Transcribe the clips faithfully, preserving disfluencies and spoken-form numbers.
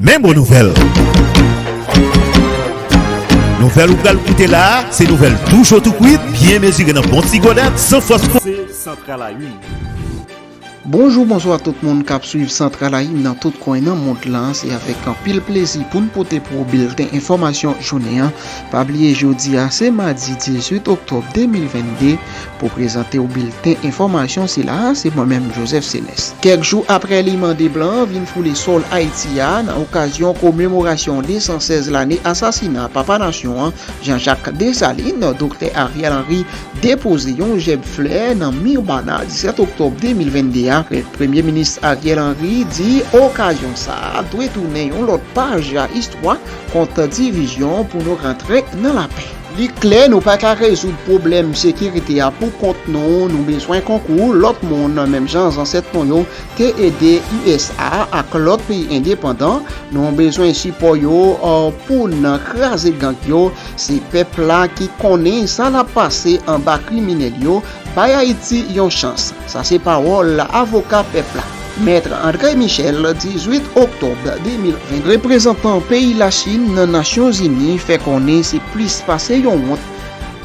Men bon nouvèl. Nouvèl ou pral koute la a, se nouvèl tou cho tou kwit, byen mezire nan bon ti gòdèt, san fòs. Se Santral a Yin. Bonjou, bonswa tout moun k ap swiv Santral a Yin nan tout kwen nan mond lan. Se avèk anpil plezi pou n pote pou ou bilten enfòmasyon jounen an. Pa bliye jodi a se madi dizuit oktòb de mil vennde. Pou prezante w bilten enfòmasyon sila a, se mwen menm Joseph Cenes. Kèk jou aprè li mande blan vin foule sòl Ayiti a, nan okazyon komemorasyon de san sèz lane asasina papa nasyon an, Jean-Jacques Dessalines, Doktè Ariel Henry depoze yon jèb flè nan Mirbana disèt oktòb de mil vennde a. Premye minis Ariel Henry di okazyon sa a dwe tounen yon lòt paj istwa kont divizyon pou nou rantre nan lapè. Li klè, nou pa ka rezoud pwoblèm sekirite a pou kont nou, nou bezwen konkou lòt moun, menm jan zansèt nou yo te ede U S A ak lòt peyi endepandan, nou bezwen sipò yo, uh, pou n kraze gang yo. Se pèp la ki konnen sa l ap pase anba kriminèl yo. Bay Ayiti yon chans. Sa se pawòl avoka pèp la, Mèt André Michel, dizuit oktòb de mil ven. Reprezantan peyi Lachin nan Nasyonzini fè konnen se plis pase yon wont.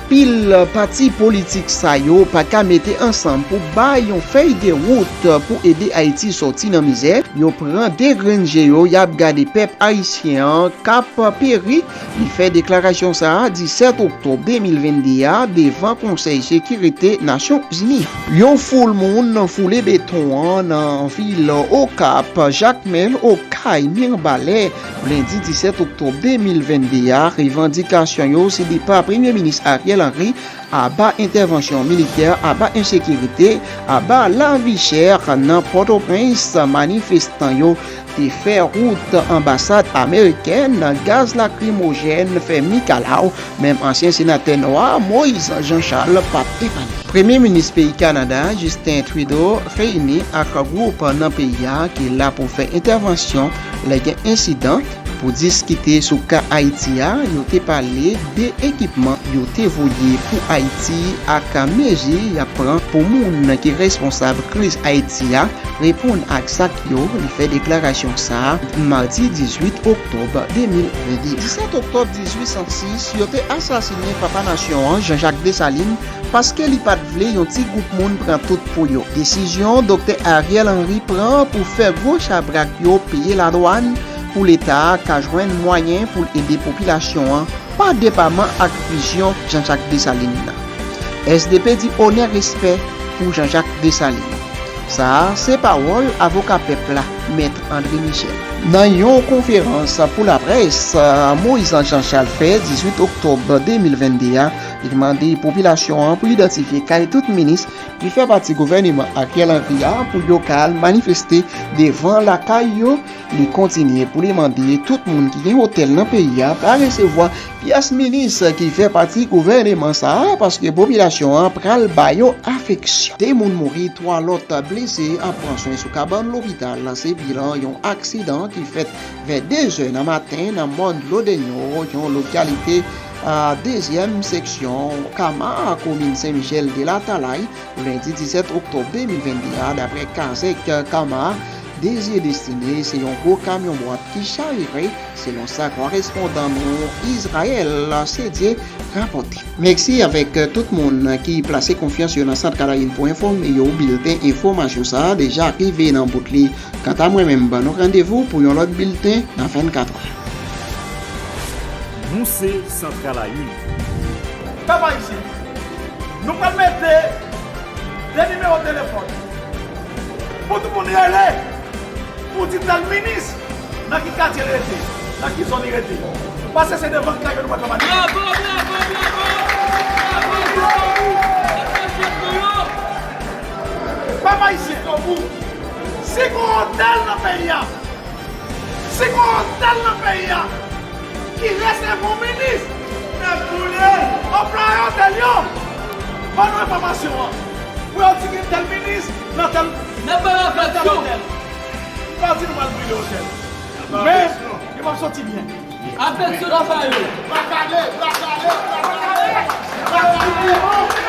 Pil pati politik sa yo pa ka mete ansanm pou bay yon fèy de wout pou ede Ayiti sòti nan mizè. Yo pran de grenn je yo, y ap gade pèp ayisyen an k ap peri. Li fè deklarasyon sa a disèt oktòb de mil vennde a devan Konsèy Sekirite Nasyonzini. Yon foul moun foule beton an nan vil Okap, Jakmèl, Okay, Mibalè, lendi disèt oktòb de mil vennde a. Revandikasyon yo se depa Premye Minis Ariel Henry, aba entèvansyon militè, aba ensekirite, aba lavi chè nan Pòtoprens. Manifestan yo te fè wout anbasad amerikèn, gaz lakrimojèn fè mikalaw, menm ansyen senatè nwa Moïse Jean Charles pa t epanye. Premye minis peyi Kanada, Justin Trudeau, reyini ak gwoup nan peyi a ki la pou fè entèvansyon lè gen ensidan. Pou diskite sou ka Ayiti a, yo te pale de ekipman yo te voye pou Ayiti ak mezi y ap pran pou moun ki responsab kriz Ayiti a reponn ak zak yo. Li fè deklarasyon sa a madi dizuit oktòb de mil vennde. Disèt oktòb dizuit san sis, yo te asasinen papa nasyon an, Jean-Jacques Dessalines, paske li pa t vle yon ti gwoup moun pran tout pou yo. Desizyon Doktè Ariel Henry pran pou fè gwo chabrak yo peye ladwàn pou Leta a ka jwenn mwayen pou l ede popilasyon an, pa depaman ak vizyon Jean-Jacques Dessalines nan. S D P di onè respè pou Jean-Jacques Dessalines. Sa a se pawòl avoka pèp la, Mèt André Michel. Nan yon konferans pou laprès, Moïse Jean Charles fè dizuit oktòb de mil vennde a, li mande popilasyon an pou idantifye kay tout minis ki fè pati gouvèneman Ariel Henry a pou yo ka al manifeste devan lakay yo. Li kontinye pou li mande tout moun ki gen otèl nan peyi a pa resevwa pyès minis ki fè pati gouvèneman sa a, paske popilasyon an pral ba yo afeksyon. De moun mouri, twa lòt blese ap pran swen sou kabann lopital. Se bilan yon aksidan ki fèt vè de zè nan maten nan mòn Lodenyo, yon lokalite a dezyèm seksyon Kama, komin Sen Michèl de Latalay, lendi disèt oktòb de mil vennde a, daprè kazèk Kama, Dezi e Destine, se yon gwo kamyon bwat ki chavire, selon sa korespondan nou Israël Cédier rapòte. Mèsi avèk tout moun ki plase konfyans yo nan Santral a Yin pou enfòme yo. Bilten enfòmasyon sa a deja rive nan bout li. Kanta mwen menm, ban nou randevou pou yon lòt bilten nan vennkat è. Nou se Santral a Yin. Pèp ayisyen, nou pral mete de nimewo telefòn pou tout moun rele pou di tèl minis nan ki katye li rete, nan ki zòn li rete. Paske se devan kay yo nou pral travay. Bravo, bravo, bravo! Bravo, bravo! Pèp ayisyen, si gon otèl nan peyi a, si gon otèl nan peyi a ki resevwa yon minis, nèg boule, anplwaye otèl yo ban nou enfòmasyon an pou yo di gen tèl minis nan tèl, nan tèl otèl. Pa di nou pral brile otèl. Men, yo p ap soti byen. Afeksyon nan sa yo. Brakale, brakale, brakale. Brakale.